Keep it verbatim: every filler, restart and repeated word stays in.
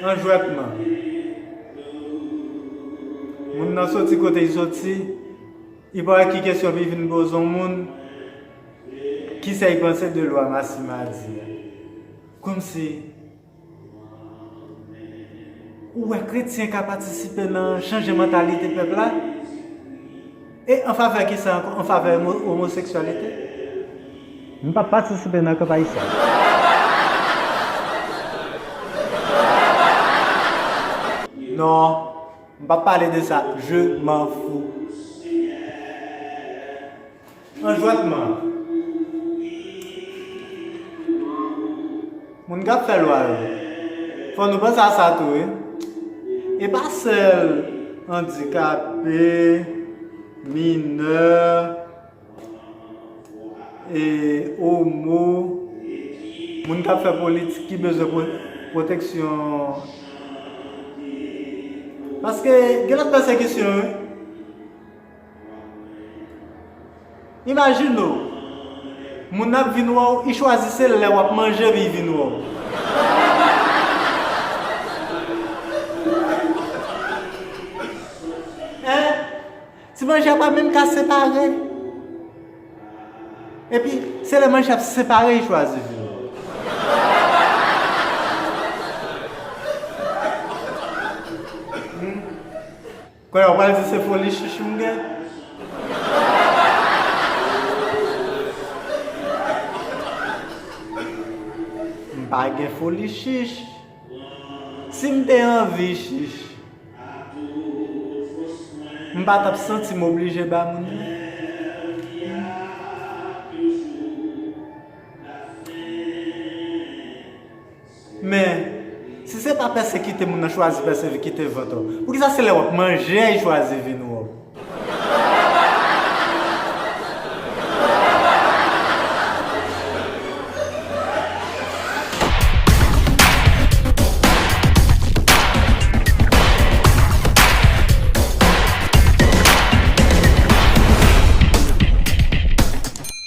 An jwètman, moun nan soti kote l soti, li pa wè ki kesyon pou l vin poze yon moun, kisa l panse de lwa Massima di a. Kòmsi ou wè kretyen ka patisipe nan chanje mantalite pèp la? E an favè kisa ankò? An favè omo- omoseksyalite? M p ap patisipe nan kanpay sa. Non, m p ap pale de sa. Je m'en fous. An jwètman, moun k ap fè lwa yo, fò nou panse a sa tou, wi. E pa sèl andikape, minè, e omo, moun k ap fè politik ki bezwen pwo- pwoteksyon. Paske gen lòt pèsekisyon, wi. Imajine w, moun nan ap vin wè w, li chwazi se lè w ap manje epi li vin wè w. Hein? Ti manje a pa menm ka separe. Epi, se lè manje ap separe, li chwazi vin wè w. Hmm? Kounye a, w pral di se foli chich m gen? M pa gen foli chich. Si m te anvi chich, m pa t ap santi m oblije ba moun nan. Men, si se pa pèsekite moun nan chwazi pèsekite vant ou, poukisa se lè w ap manje a li chwazi vin wè w?